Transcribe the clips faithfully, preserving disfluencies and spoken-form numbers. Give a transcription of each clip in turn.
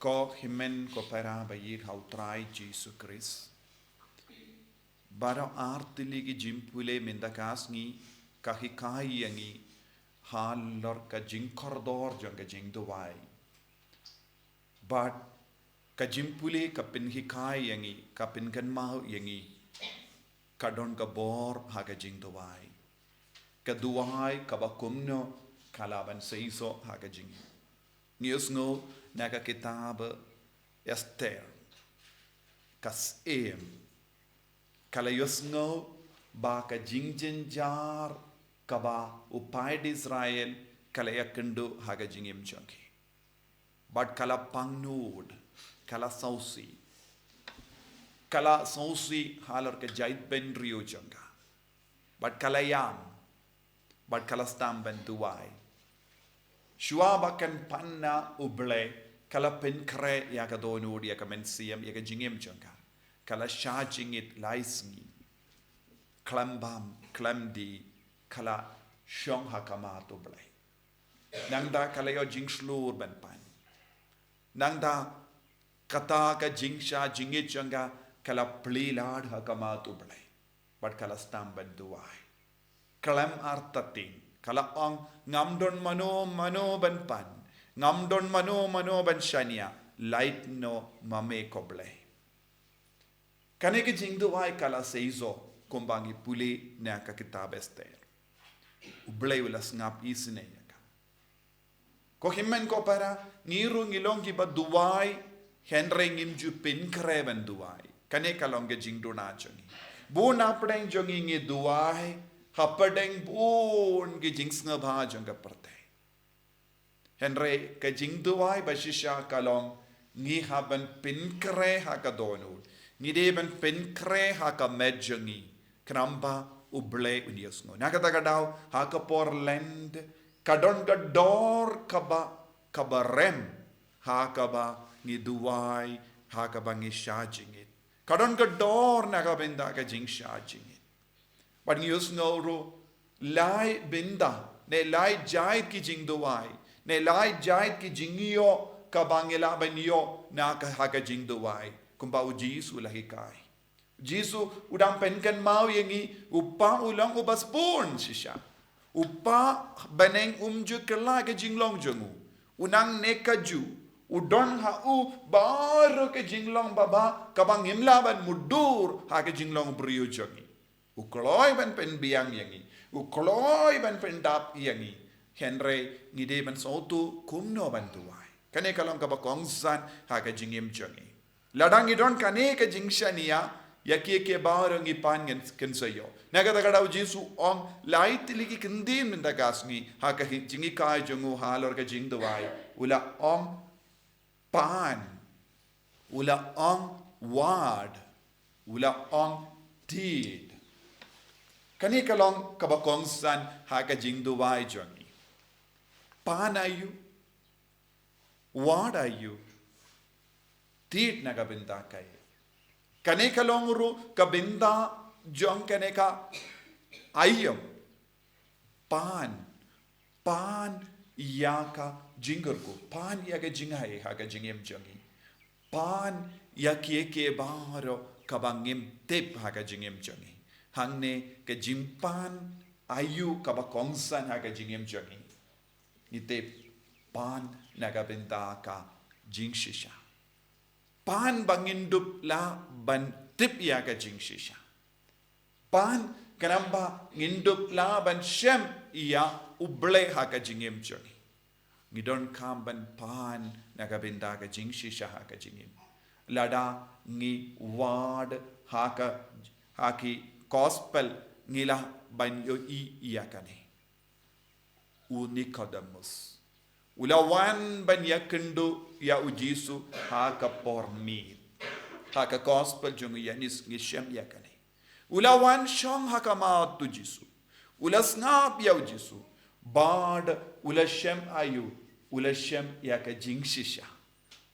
Ko hynmen ko para ba ïeit ha u Trai Jisu Khrist. Baroh artylli ki jingpule mynta ka sngi ka hikai ïa ngi halor ka jingkordor jong ka jingduwai. Bad ka jingpule ka pynhikai ïa ngi, ka pynkynmaw ïa ngi ka don ka bor ha ka jingduwai. Ka duwai kaba kumno ka lah ban seisoh ha ka jingim. Ngi ïohsngew na ka kitab Esther, ka syiem, ka la ïohsngew ba ka jingjynjar kaba u paid Israel ka la ïakynduh ha ka jingim jong ki. Bad ka la pangnud, ka la sngewsih. Ka la sngewsih halor ka jaitbynriew jong ka. Bad ka la ïam, bad ka la sdang ban duwai. Shuwa ba kan pan na U Blei, ka la pynkhreh ïa ka dohnud, ïa ka mynsiem, ïa ka jingim jong ka. Ka la shah jingit lai sngi. Khlem bam, khlem dih, ka la shong ha khmat U Blei. Nangta ka la ïoh jingshlur ban pan. Nangta kata ka jingshah jingit jong ka ka la plie lad ha khmat U Blei. Bad ka la sdang ban duwai. Khlem artatien, ka la ong, ngam don mano mano ban pan. Ngam don mano mano ban shaniah. Lait noh ma me ko Blei. Kane ka jingduwai ka la seisoh kumba ngi pule na ka kitab Esther. U Blei u la sngap isynei ïa ka. Ko hynmen ko para, ngi ruh ngi long kiba duwai, hynrei ngim ju pynkhreh ban duwai. Kane ka long ka jingduna jong ngi. Bun na pdeng jong ngi ngi duwai hapdeng bun ki jingsngewbha jong ka pyrthei. Hynrei ka jingduwai ba shisha ka long ngi hap ban pynkhreh ha ka dohnud. Ngi dei ban pynkhreh ha ka met jong ngi. Khnang ba U Blei un ïohsngew. Na kata ka daw ha ka por Lent ka don ka dor kaba, kaba rem ha kaba ngi duwai, ha kaba ngi shah jingit. Ka don ka dor na ka bynta ka jingshah jingit. Bad ngi ïohsngew ruh lai bynta, ne lai jait ki jingduwai, ne lai jait ki jingïoh kaba ngi lah ban ïoh na ka ha ka jingduwai. Kumba U Jisu u la hikai. U Jisu u dang pynkynmaw ïa ngi, u Kpa u long uba sbun shisha. U Kpa bneng um ju kylla ka jinglong jong u. U nang ne ka ju. U don ha u baroh ka jinglong babha kaba ngim lah ban mutdur ha ka jinglong briew jong ngi. U kloi ban pynbiang ïa ngi. U kloi ban pyndap ïa ngi. Hynrei ngi dei ban sngewthuh kumno ban duwai. Kane ka long kaba kongsan ha ka jingim jong ngi. Lada ngi don kane ka jingshaniah, ïa kiei kiei baroh ngi pan ngan, ngan sa ïoh. Na kata ka daw U Jisu u ong, lai tylli ki kyntien mynta ka sngi, ha ka hi-, jinghikai jong u halor ka jingduwai. U la ong pan. U la ong wad. U la ong tied. Kane ka long kaba kongsan ha ka jingduwai jong ngi. Pan aïu, wad aïu, tied na ka bynta kaei. Kane ka long ruh ka bynta jong kane ka aïom. Pan, pan ïa ka jingkyrkhu, pan ïa ka jingai ha ka jingim jong ngi. Pan ïa kiei kiei baroh kaba ngim tip ha ka jingim jong ngi. Hangne ka jingpan aïu kaba kongsan ha ka jingim jong ngi. Ngi tip pan na ka bynta ka jingshisha. Pan ba ngin dup lah ban tip ïa ka jingshisha. Pan khnang ba ngin dup lah ban shem ïa U Blei ha ka jingim jong ngi. Ngi donkam ban pan na ka bynta ka jingshisha ha ka jingim. Lada ngi wad ha ka, ha ki gospel ngi lah ban ïohi ïa kane. U Nicodemus u la wan ban ïakynduh ïa U Jisu ha ka por miet. Ha ka gospel jong u Ïoannis ngi shem ïa kane. U la wan shong ha khmat U Jisu. U la sngap ïa U Jisu. Bad u la shem aïu, u la shem ïa ka jingshisha.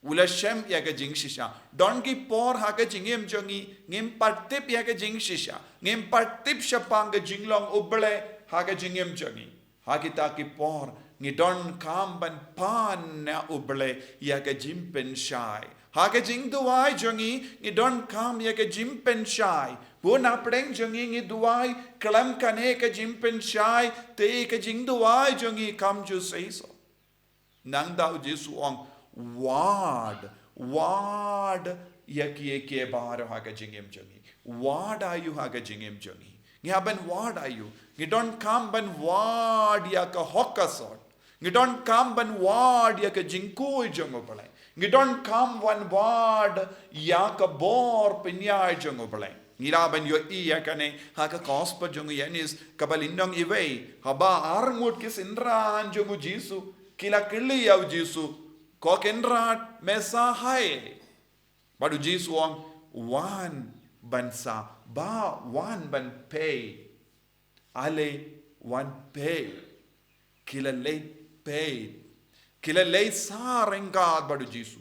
U la shem ïa ka jingshisha. Don ki por ha ka jingim jong ngi, ngim pat tip ïa ka jingshisha. Ngim pat tip shaphang ka jinglong U Blei ha ka jingim jong ngi. Ha kita ki por, Ngi donkam ban pan na U Blei ïa ka jingpynshai. Ha ka jingduwai jong ngi, ngi donkam ïa ka jingpynshai. Bun hapdeng jong ngi ngi duwai khlem kane ka jingpynshai, te ka jingduwai jong ngi kam ju seisoh. Nangta U Jisu u ong, wad, wad ïa kiei kiei baroh ha ka jingim jong ngi. Wad aïu ha ka jingim jong ngi? Ngi hap ban wad aïu? Ngi donkam ban wad ïa ka hok ka sot. Ngi donkam ban wad ïa ka jingkhuid jong U Blei. Ngi donkam ban wad ïa ka bor pynïaid jong U Blei. Ngi lah ban ïohi ïa kane ha ka gospel jong u Ïoannis kaba lynnong iwei, haba arngut ki synran jong U Jisu ki la kylli ïa U Jisu, ko Kynrad, me sa haei? Bad U Jisu u ong, wan ban sa, ba wan ban peit. Ale wan peit. Ki la leit peit. Ki la leit sa ryngkat bad U Jisu.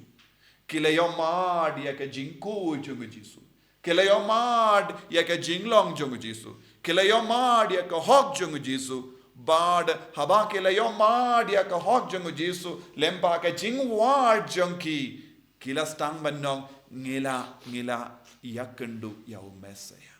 Ki la ïohmad ïa ka jingkhuid jong U Jisu. Ki la ïohmad ïa ka jinglong jong U Jisu. Ki la ïohmad ïa ka hok jong U Jisu. Bad haba ki la ïohmad ïa ka hok jong U Jisu, lem bad ka jingwad jong ki, ki la sdang ban ong, ngi la, ngi la ïakynduh ïa u Messaïah.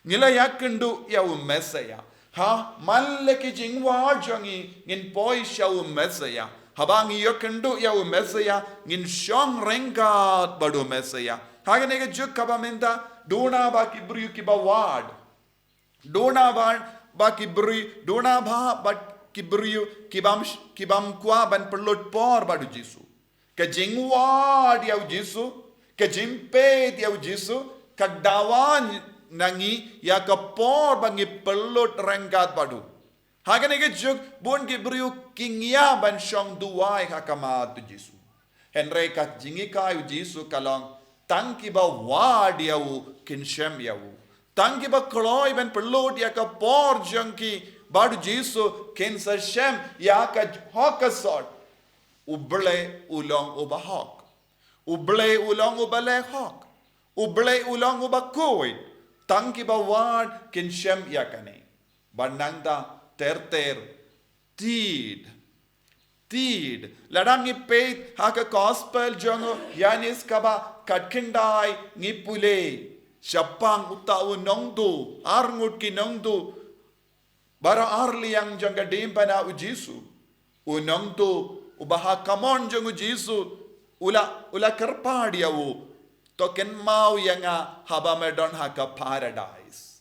Ngi la ïakynduh ïa u Messaïah. Ha man la ki jingwad jong ngi ngin poi sha u Messaïah. Haba ngi ïakynduh ïa u Messaïah, ngin shong ryngkat bad u Messaïah. Ha kane ka juk kaba mynta, duna ba ki briew kiba wad. Duna ba, ba ki briew, duna ba, ba ki briew kibym, kibym kwah ban pynlut por bad U Jisu. Ka jingwad ïa U Jisu, ka jingpeit ïa U Jisu, ka dawa na ngi ïa ka por ba ngi pynlut ryngkat bad u. Ha kane ka juk bun ki briew ki ngiah ban shong duwai ha khmat U Jisu. Hynrei ka jinghikai U Jisu ka long, tang kiba wad ïa u kin shem ïa u. Tang kiba kloi ban pynlut ïa ka por jong ki bad U Jisu kin sa shem ïa ka hok ka sot. U Blei u long uba hok. U Blei u long uba leh hok. U Blei u long uba khuid. Tang kiba wad kin shem ïa kane. Bad nangta ter ter, tied. Tied. Lada ngi peit ha ka gospel jong u Ïoannis kaba khatkhyndai ngi pule, shaphang uta u nongtuh, arngut ki nongtuh baroh arliang jong ka diengphna U Jisu. U nongtuh uba ha kamon jong U Jisu u la, u la kyrpad ïa u, to kynmaw ïa nga haba me don ha ka paradise.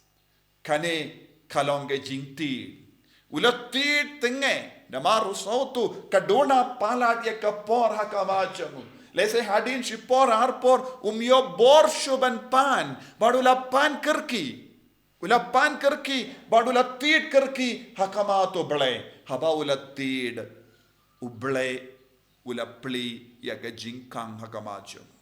Kane ka long ka jingtied. U la tied tyngngoh, namar u sngewthuh ka duna palat ïa ka por ha khmat jong u. Lehse hadien shipor arpor um ïoh bor shuh ban pan, bad u la pan kyrkieh. U la pan kyrkieh, bad u la tied kyrkieh ha khmat U Blei. Haba u la tied, U Blei u la plie ïa ka jingkhang ha khmat jong u.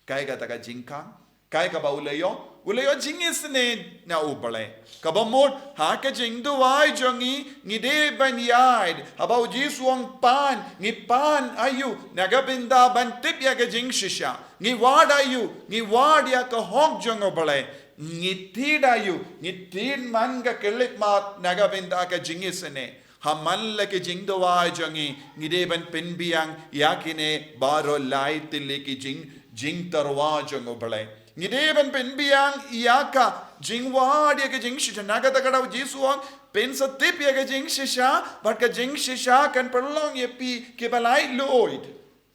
Kaei kata ka jingkhang? Kaei kaba u la ïoh? U la ïoh jingisynei na U Blei. Kaba mut ha ka jingduwai jong ngi, ngi dei ban ïaid. Haba U Jisu u ong pan, ngi pan aïu? Na ka bynta ban tip ïa ka jingshisha. Ngi wad aïu? Ngi wad ïa ka hok jong U Blei. Ngi tied aïu? Ngi tied man ka khyllipmat na ka bynta ka jingisynei. Ha man la ki jingduwai jong ngi, ngi dei ban pynbiang ïa kine baroh lai tylli ki jing, jingtyrwa jong U Blei. Ngi dei ban pynbiang ïa ka jingwad ïa ka jingshisha. Na kata ka daw U Jisu u ong, phin sa tip ïa ka jingshisha, bad ka jingshisha kan pynlong ïa phi kiba laitluid.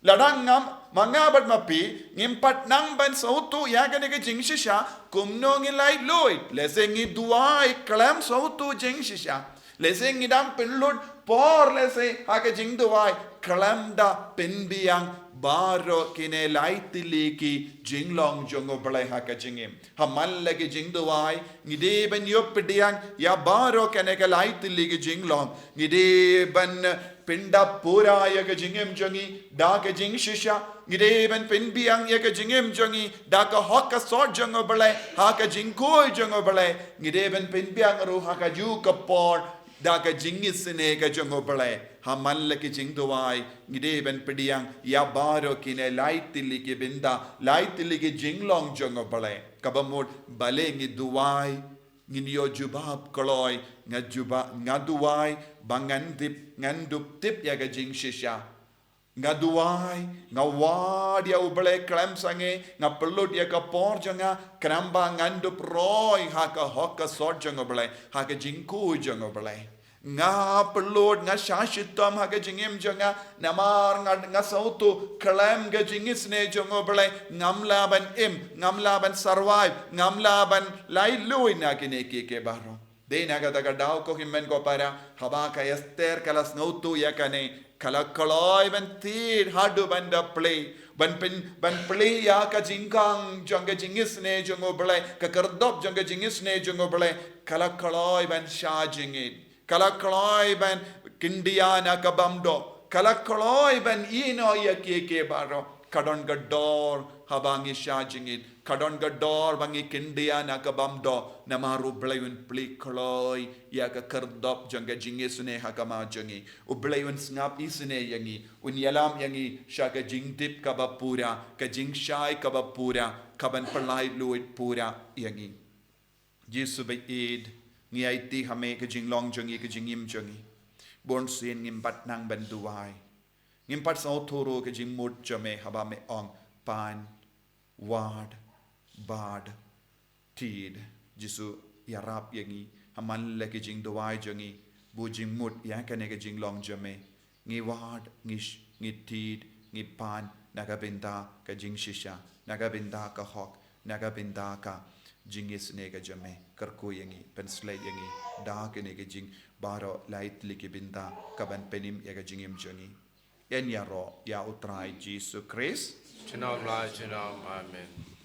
Lada ngam, ma nga bad ma phi, ngim pat nang ban sngewthuh ïa kane ka jingshisha, kumno ngin laitluid? Lehse ngi duwai khlem sngewthuh jingshisha. Lehse ngi dang pynlut por lehse ha ka jingduwai khlem da pynbiang baroh kine lai tylli ki jinglong jong U Blei ha ka jingim. Ha man la ki jingduwai, ngi dei ban ïoh pdiang ïa baroh kane ka lai tylli ki jinglong. Ngi dei ban pyndap pura ïa ka jingim jong ngi da ka jingshisha. Ngi dei ban pynbiang ïa ka jingim jong ngi da ka hok ka sot jong U Blei, ha ka jingkhuid jong U Blei. Ngi dei ban pynbiang ruh ha kajuh ka por da ka jingisynei ka jong U Blei. Ha man la ki jingduwai, ngi dei ban pdiang ïa baroh kine lai tylli ki bynta, lai tylli ki jinglong jong U Blei. Kaba mut balei ngi duwai, Ngin ïoh jubab kloi, nga jubab, nga duwai ba ngan tip, ngan dup tip ïa ka jingshisha. Nga duwai, nga wad ïa U Blei khlem sangeh, nga pynlut ïa ka por jong nga, khnang ba ngan dup roi ha ka hok ka sot jong U Blei, ha ka jingkhuid jong U Blei. Nga pynlut, nga shah shitom ha ka jingim jong nga, namar nga, nga sngewthuh khlem ka jingisynei jong U Blei ngam lah ban im, ngam lah ban survive, ngam lah ban laitluid na kine kiei kiei baroh. Dei na kata ka daw ko hynmen ko para, haba ka Esther ka la sngewthuh ïa kane, ka la kloi ban thied haduh ban da plie, ban pyn, ban plie ïa ka jingkhang jong ka jingisynei jong U Blei, ka khyrdop jong ka jingisynei jong U Blei, ka la kloi ban shah jingit, ka la kloi ban kyndiah na ka bymdoh, ka la kloi ban ïehnoh ïa kiei kiei baroh. Ka don ka dor haba ngi shah jingit, ka don ka dor ba ngi kyndiah na ka bymdoh, namar U Blei un plie kloi ïa ka khyrdop jong ka jingisynei ha khmat jong ngi. U Blei un sngap isynei ïa ngi, un ïalam ïa ngi sha ka jingtip kaba pura, ka jingshai kaba pura, kaban pyllait luid pura ïa ngi. Jisu ba ïeit, ngi aiti ha me ka jinglong jong ngi, ka jingim jong ngi. Bun sien ngim pat nang ban duwai. Ngim pat sngewthuh ruh ka jingmut jong me haba me ong, pan, wad, bad, thied. Jisu, ïarap ïa ngi ha man la ka jingduwai jong ngi, bun jingmut ïa kane ka jinglong jong me. Ngi wad, ngi sh-, ngi thied, ngi pan na ka bynta ka jingshisha, na ka bynta ka hok, na ka bynta ka jingisynei ka jong me. Kyrkhu ïa ngi, pynshlei ïa ngi da kine ki jing baroh, lai tylli ki bynta, kaban pynim ïa ka jingim jong ngi. Yn ïaroh ïa U Trai Jisu Khrist. Junom la junom. Amen.